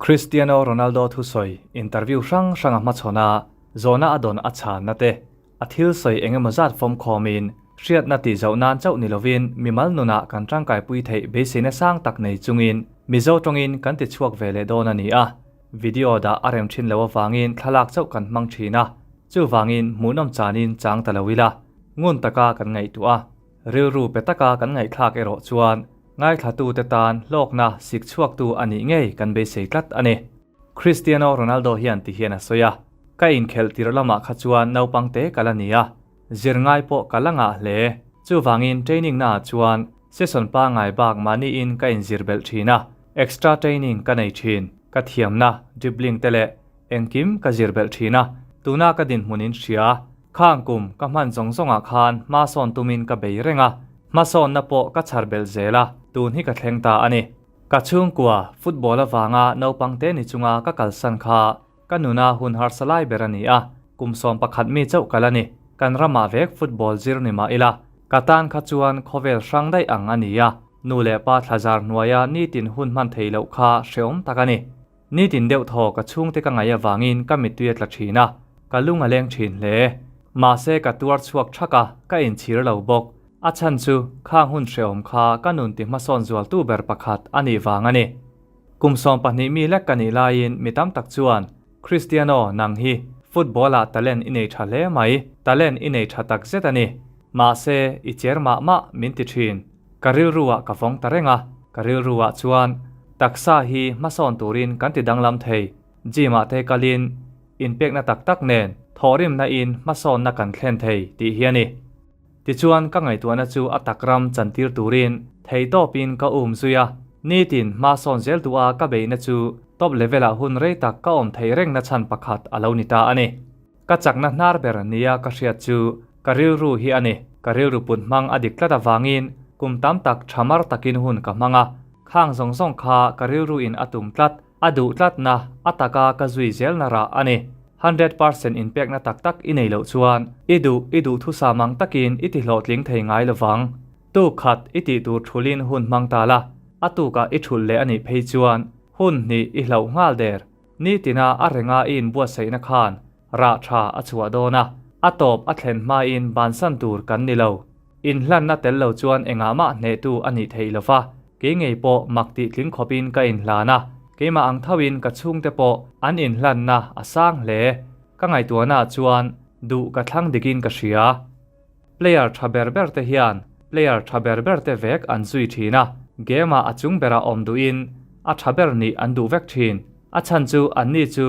Cristiano Ronaldo thusawi interview hrang hranga hmachhawn a, zawhna a dawn a chhanna te, a thil sawi eng emaw zat fawm khawmin, hriatna tih zoh nan chauh ni lovin mimal nunah kan tangkaipui theih beiseina sang tak nei chungin Mizo tawngin kan ti chhuak ve leh dawn a ni a. Video dah a rem thin lo avangin thlalak chauh kan hmang thin a, chuvangin hmuhnawm chanin chang ta lo ila, ngun taka kan ngaihtuah a. Rilru pe taka kan ngaihthlak erawh chuan ngaithlatute tan hlawkna sik chhuaktu a nih ngei kan beisei tlat a ni. Cristiano Ronaldo hian ti hian a sawi a, Ka inkhelh tirh lamah kha chuan naupang te ka la ni a, zir ngai pawh ka la ngah hle. Chuvangin training naah chuan session pangngai bak mahniin ka inzir belh thin a, extra training ka nei thin, ka thiamna, dribbling te leh engkim ka zir belh thin a, tuna ka dinhmun in hria. Khang kum ka hman zawng zawngah khan hmasawn tumin ka bei reng a, hmasawnna pawh ka chhar belh zel a, tun hi ka thleng ta a ni. Ka chhungkua football avanga naupang te ni chunga ka kalsan kha ka nuna hun harsa lai ber a ni a, kum 11 mi chauh kal a ni. Kan ramah vek football zir ni mah ila, ka tan kha chuan khawvel hrang daih ang a ni a, nu leh pa thlazar hnuaia nitin hun hman thei loh kha hreawm tak a ni. Nitin deuh thaw ka chhungte ka ngaih avangin ka mittui a tla thin a, ka lung a leng thin hle. Mahse ka tuar chhuak thak a, ka inchhir lo bawk. A chhan chu khang hun hrehawm kha ka nun ti hmasawn zualtu ber pakhat a nih vang a ni. Kum 12 mi lek ka nih laiin mi tam tak chuan, Cristiano, nang hi football ah talent i nei tha hle mai, talent i nei tha tak zet a ni. Mahse, i cher mah mah min ti thin. Ka rilru ah ka vawng ta reng a, ka rilru ah chuan taksa hi hmasawn turin kan ti danglam thei, gym ah te kalin inpekna tak tak nen thawhrimna in hmasawnna kan thlen thei tih hi a ni. Tichuan ka ngaihtuahna chu a tak ram chantir turin theihtawpin ka um zui a, nitin hmasawn zel duha ka beihna chu top level ah hun rei tak ka awm theih rengna chhan pakhat a lo ni ta a ni. Ka chakna hnar ber nia ka hriat chu ka rilru hi a ni. Ka rilru put hmang a dik tlat avangin kum tam tak tha mar takin hun ka hmang a, khang zawng zawng kha ka rilru in a tum tlat, a duh tlatna, a taka ka zui zelna rah a ni. 100% inpekna tak tak i nei loh chuan i duh i duhthusam ang takin i tihlawhtling thei ngai lovang. Tuk khat i tih tur thulin hun hmang ta la, a tukah i thulh leh a nih phei chuan hun hnih i hlauh nghal der. Nitina a renga i inbuatsaihna khan rah tha a chhuah dawn a, a tawp a thlen hmain bansan tur kan ni lo. Inhlanna tel lo chuan engah mah hnehtu a nih theih lo va, kei ngei pawh mak tih tling khawpin ka inhlan a, keimah ang thoin ka chhungte pawh an inhlanna a sang hle. Ka ngaihtuahnaah chuan duh ka thlang dikin ka hria. Player tha ber ber te hian player tha ber ber te vek an zui thin a, game ah a chung berah awm duhin a tha ber nih an duh vek thin. A chhan chu anni chu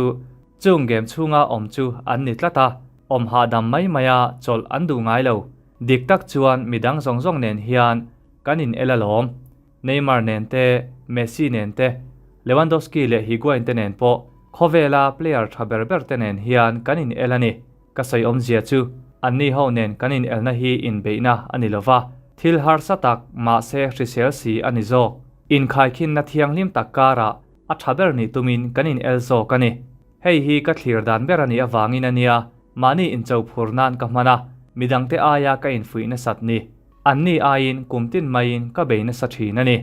chung game chhunga awm chu an ni tlat a, awm hahdam mai maia chawlh an duh ngai lo. Dik tak chuan midang zawng zawng nen hian kan in el alawm. Neymar nen te, Messi nen te, Lewandowski leh Higuain te nen pawh khawvela player tha ber ber te nen hian kan in el a ni. Ka sawi awmzia chu anni ho nen kan inelna hi inbeihna a ni lova, thil harsa tak mahse hrisel si a ni zawk. Inkhaikhinna thianghlim tak karah a tha ber nih tumin kan inel zawk a ni. Hei hi ka thlir dan ber a nih avangin a nia, mahni incho phur nan ka hman a, midangte aia ka infuih nasat ni. Anni aiin kum tin maiin ka bei nasa thin a ni.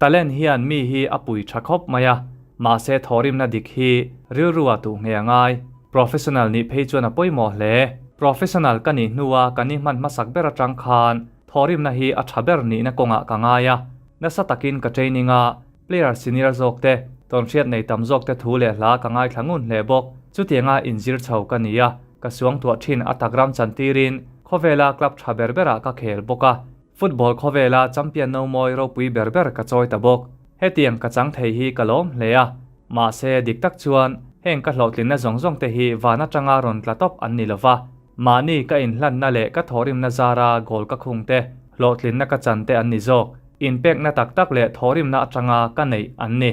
Talent hian mi hi a pui tha khawp mai a, mahse thawhrimna dik hi rilrua tuh nge a ngai. Professional nih phei chuan a pawimawh hle. Professional ka nih hnua kan i hman hmasak ber atang khan thawhrimna hi a tha ber nihna kawngah ka ngai a. Nasa takin ka training a, player senior zawk te, tawnhriat nei tam zawk te thu leh hla ka ngaithla ngun hle bawk. Chutianga inzir chho ka ni a, ka suangtuah thin a takram chantirin khawvela club tha ber berah ka khel bawk a. Football khawvela champion no mawi ropui ber ber ka chawi ta bawk. Hetiang ka chang thei hi ka lawm hle a, mahse dik tak chuan heng ka hlawhtlinna zawng zawng te hi van atanga rawn tla tawp an ni lova, mahni ka inhlanna leh ka thawhrimna zara goal ka khung te, hlawhtlinna ka chan te an ni zawk. Inpekna tak tak leh thawhrimna atanga ka neih an ni.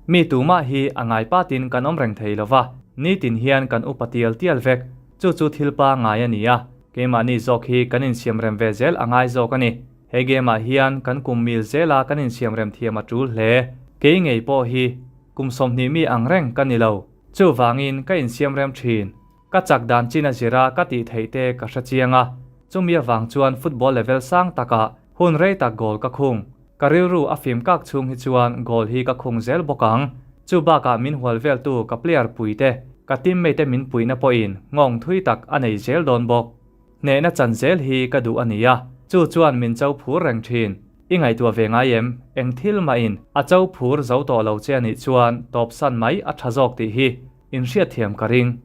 Mi tumah hi a ngai patin kan awm reng thei lova, nitin hian kan upa tial tial vek. Chu chu thil pangngai a ni a, keimahni zawk hi kan insiamrem ve zel a ngai zawk a ni. He game ah hian kan kum mil zela kan insiamrem thiam a tul hle. Kei ngei pawh hi kum 20 mi ang reng ka ni lo. Chuvangin ka insiamrem thin. Ka chak dan chin a zira ka tih theih te ka hre chiang a, chumi avang chuan football level sang takah hun rei tak goal ka khung. Ka rilru a fim kak chhung hi chuan goal hi ka khung zel bawk ang. Chu bakah min hual veltu ka player puite, ka teammate-te min puihna pawhin nghawng thui tak a nei zel dawn bawk. Hnehna chan zel hi ka duh a ni a, chu chuan min cho phur reng thin. I ngaihtuah ve ngai em? Eng thil mahin a cho phur zo tawh lo che a nih chuan tawpsan mai a tha zawk tih hi inhriatthiam ka ring.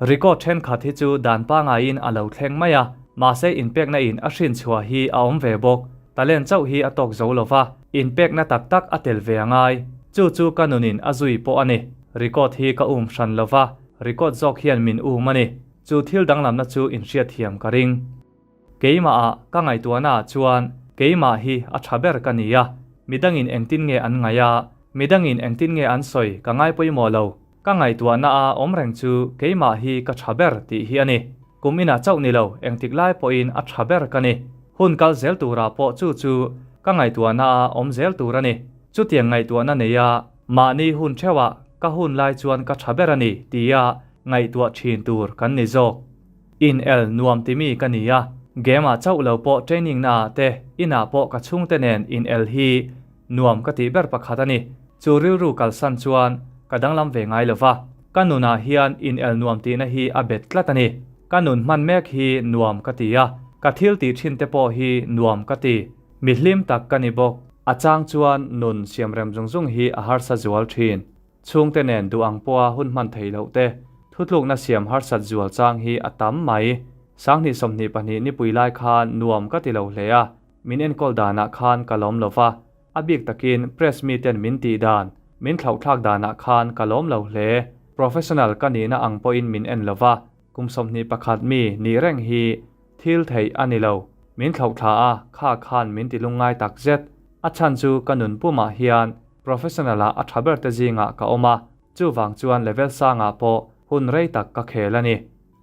Record thenkhat hi chu dan pangaiin a lo thleng mai a, mahse inpekna in a hrin chhuah hi a awm ve bawk. Talent chauh hi a tawk zo lo va, inpekna tak tak a tel ve a ngai. Chu chu ka nunin a zui pawh a ni. Record hi ka um hran lo va, record zawk hian min um a ni. Chu thil danglamna chu inhriatthiam ka ring. Keimahah ka ngaihtuahnaah chuan keimah hi a tha ber ka ni a, midangin engtin nge an ngaih a, midangin engtin nge an sawi ka ngai pawimawh lo. Ka ngaihtuahnaah awm reng chu keimah hi ka tha ber tih hi a ni. Kum inah chauh ni lo, engtik lai pawhin a tha ber ka ni. Hun kal zel turah pawh chu chu ka ngaihtuahnaah awm zel tur a ni. Chutiang ngaihtuahna neia mahni hun theuhah ka hun lai chuan ka tha ber a ni tia ngaihtuah thin tur kan ni zawk. In el nuam ti mi ka ni a, game ah chauh lo pawh training na ah te, in ah pawh ka chhungte nen in el hi nuam ka tih ber pakhat a ni. Chu rilru kalsan chuan ka danglam ve ngai lo va, ka nun ah hian in el nuam tihna hi a bet tlat a ni. Ka nun hman mek hi nuam ka ti a, ka thil tih thin te pawh hi nuam ka ti. Mi hlim tak ka ni bawk. A chang chuan nun siamrem zung zung hi a harsa zual thin. Chhungte nen duh ang pawha hun hman thei loh te, thutlukna siam harsat zual chang hi a tam mai. 2022 nipui lai khan nuam ka ti lo hle a, min enkawl danah khan ka lawm lo va, a bik takin press miten min tih dan, min thlauhthlak danah khan ka lawm lo hle. Professional ka nihna ang pawhin min en lo va, kum 21 mi nih reng hi thil theih a ni lo. Min thlauhthla a, kha khan min ti lungngai tak zet. A chhan chu ka nun pumah hian Professional ah a tha ber te zingah ka awm a, chuvang chuan level sangah pawh hun rei tak ka khel a ni.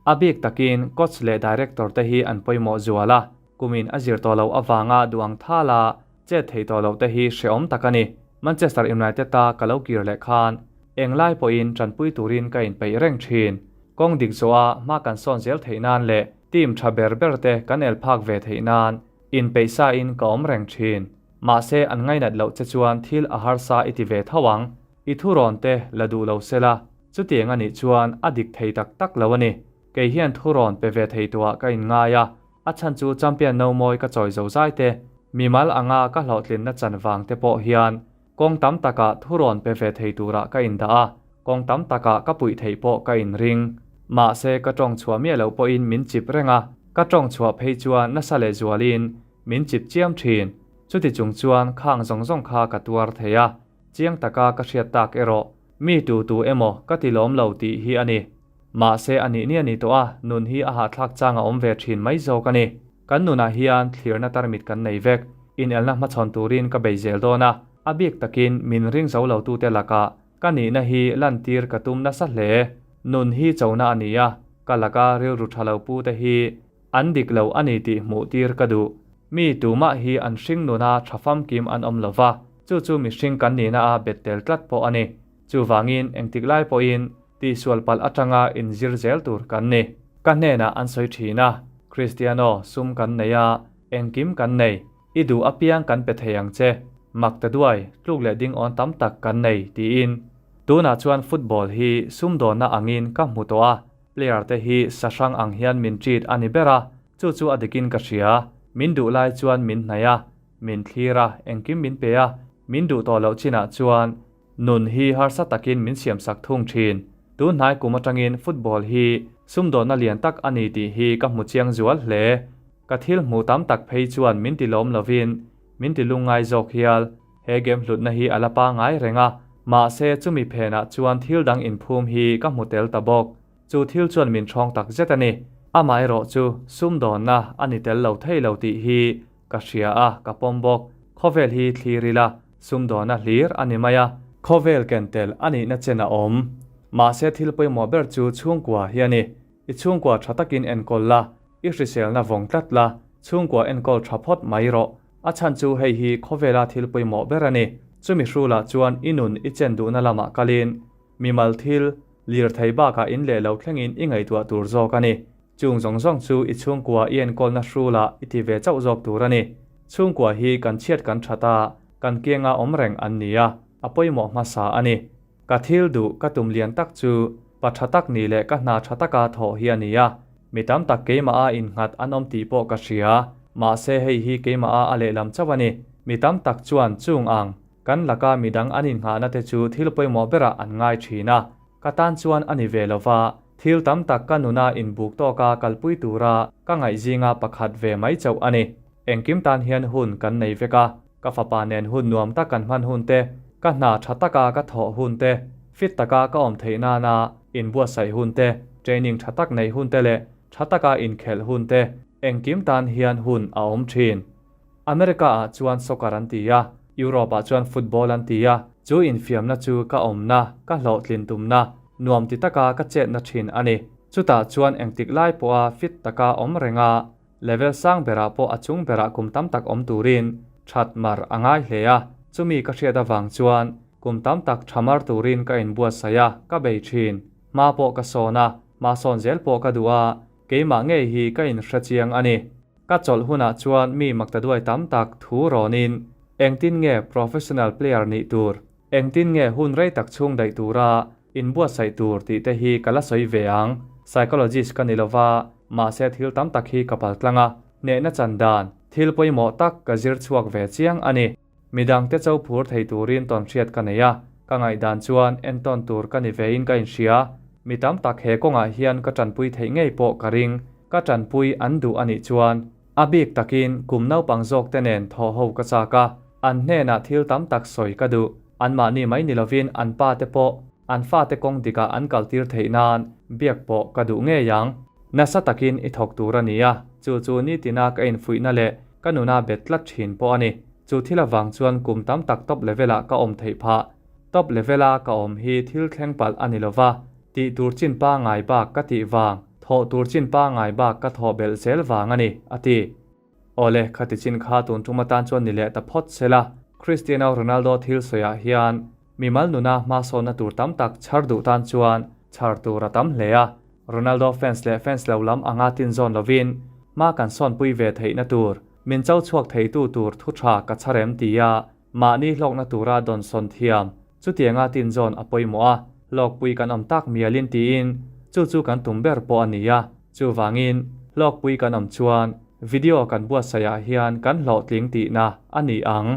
A bik takin coach leh director te hi an pawimawh zual a, kumin a zir tawh loh avanga duang thala chet thei tawh loh te hi hreawm tak a ni. Manchester United a ka lo kir leh khan englai pawhin tanpui turin ka inpeih reng thin. Kawng dik zawha hma kan sawn zel theih nan leh team tha ber ber te kan el phak ve theih nan inpeih sa in ka awm reng thin. Mahse an ngainat loh che chuan thil a harsa i ti ve tho ang. I thurawn te la duh lo sela, chutiang a nih chuan a dik thei tak tak lo a ni. Kei hian thurawn pe ve thei tuah ka inngai a, a chhan chu champion no mawi ka chawi zo zai te, mimal anga ka hlawhtlinna chan vang te pawh hian kawng tam takah thurawn pe ve thei turah ka indah a, kawng tam takah ka puih theih pawh ka inring. Mahse ka tawng chhuah miah loh pawhin min chip reng a, ka tawng chhuah phei chuan nasa lehzualin Min chip chiam thin. Chuti chung chuan khang zawng zawng kha ka tuar thei a, chiang taka ka hriat tak erawh mi tu tu emaw ka ti lawm lo tih hi a ni. Mahse a nih nia ni tawh a, nun hi a hahthlak chang a awm ve thin mai zawk a ni. Kan nunah hian thlirna tarmit kan nei vek. Inelna hmachhawn turin ka bei zel dawn a, a bik takin min ring zo lo tute lakah ka nihna hi lantir ka tum nasa hle. Nun hi chona a ni a, ka laka rilru tha lo pu te hi An dik lo a ni tih hmuh tir ka duh. Mi tumah hi an hring nuna tha famkim an awm lo va, chu chu mihring kan nihna a bet tel tlat pawh a ni. Chuvangin engtik lai pawhin tihsual palh atanga inzir zel tur kan ni. Ka hnenah an sawi thin a, Cristiano, sum kan nei a, engkim kan nei. I duh apiang kan pe thei ang che, mak ta duai, tluk leh ding awn tam tak kan nei, tiin. Tunah chuan football hi sumdawnna angin ka hmu tawh a, Player te hi sa hrang ang hian min treat a ni ber a, chu chu a dikin ka hria. Min duh lai chuan min hnaih a, min thlir a, engkim min pe a, min duh tawh loh chinah chuan nun hi harsa takin min siamsak thung thin. Tun hnai kum atangin football hi sumdawnna lian tak a ni tih hi ka hmu chiang zual hle. Ka thil hmuh tam tak phei chuan min ti lawm lovin min ti lungngai zawk hial. He game hlutna hi a la pangai reng a, mahse chumi phenah chuan thil dang inphum hi ka hmu tel ta bawk. Chu thil chuan min ṭhawng tak zet a ni. Amaherawh chu sumdawnna a ni tel lo thei lo tih hi ka hria a, ka pawm bawk. Khawvel hi thlir ila, sumdawnna hlir a ni mai a. Khawvel ken tel a nihna chen a awm. Mahse thil pawimawh ber chu chhungkua hi a ni. I chhungkua ṭha takin enkawl la, i hriselna vawng tlat la, chhungkua enkawl ṭha phawt mai rawh. A chhan chu hei hi khawvela thil pawimawh ber a ni. Chumi hrulah chuan i nun i chen duhna lamah kalin mimal thil, lirthei bakah in leh lo thlengin i ngaihtuah tur zawk a ni. Chung zawng zawng chu i chhungkua i enkawlna hrulah i ti ve chauh zawk tur a ni. Chhungkua hi kan chhiat kan that a, kan kianga awm reng an ni a, a pawimawh hmasa a ni. Ka thil duh ka tum lian tak chu pa tha tak nih leh ka hna tha taka thawh hi a ni a. Mi tam tak keimah a innghat an awm tih pawh ka hria. Mahse hei hi keimah a a lehlam chauh a ni. Mi tam tak chuan chung ang kan laka midang an innghahna te chu thil pawimawh berah an ngai thin a. Ka tan chuan a ni ve lo va, thil tam tak ka nuna inbuk tawka kalpui tura ka ngaih zinga pakhat ve mai chauh a ni. Engkim tan hian hun kan nei vek a, ka fapa nen hun nuam tak kan hman hun te, ka hna tha taka ka thawh hun te, fit taka ka awm theih nana inbuatsaih hun te, training tha tak neih hun te leh tha taka inkhelh hun te, engkim tan hian hun a awm thin. America ah chuan soccer an ti a, Europe ah chuan football an ti a, chu infiamna chu ka awmna, ka hlawhtlin tumna, nuam ti taka ka chetna thin a ni. Chutah chuan engtik lai pawha fit taka awm reng a, level sang berah pawh a chung berah kum tam tak awm turin that mar a ngai hle a, chumi ka hriat avang chuan kum tam tak tha mar turin ka inbuatsaih a, ka bei thin. Hma pawh ka sawn a, hma sawn zel pawh ka duh a, keimah ngei hi ka inhre chiang a ni. Ka chawlh hunah chuan mi maktaduai tam tak thu rawnin engtin nge professional player nih tur, engtin nge hun rei tak chhung daih tura inbuatsaih tur tih te hi ka la sawi ve ang. Psychologist ka ni lova, mahse thil tam tak hi ka paltlang a, hnehna chan dan, thil pawimawh tak ka zir chhuak ve chiang a ni. Midangte cho phur thei turin tawnhriat ka nei a, ka ngaihdan chuan entawn tur ka ni vein ka inhria. Mi tam tak he kawngah hian ka tanpui theih ngei pawh ka ring. Ka tanpui an duh a nih chuan a bik takin kum naupang zawkte nen thawh ho ka chak a, an hnenah thil tam tak sawi ka duh. Anmahni mai ni lovin an pa te pawh an fate kawng dikah an kaltir theih nan biak pawh ka duh ngei ang. Nasa takin i thawk tur a ni a, chu chu nitina ka infuihna leh ka nuna bet tlat thin pawh a ni. Chu thil avang chuan kum tam tak top level ah ka awm theih phah. Top level a ka awm hi thil thleng palh a ni lova, tih tur chin pangai bak ka tih vang, thawh tur chin pangai bak ka thawh belh zel vang a ni, a ti. Awle, khati chin kha tun tum atan chuan ni leh ta phawt sela, Cristiano Ronaldo thil sawiah hian mimal nuna hmasawnna tur tam tak chhar duh tan chuan chhar tur a tam hle a, Ronaldo fans leh fans lo lam anga tin zawn lovin hma kan sawnpui ve theihna tur, min cho chhuak theitu tur thu tha ka chharem ti a, mahni hlawkna tura dawn sawn thiam, chutianga tin zawn a pawimawh a, hlawkpui kan awm tak mialin tiin chu chu kan tum ber pawh a ni a, chuvangin hlawkpui kan awm chuan video kan buatsaihah hian kan hlawhtling tihna a ni ang.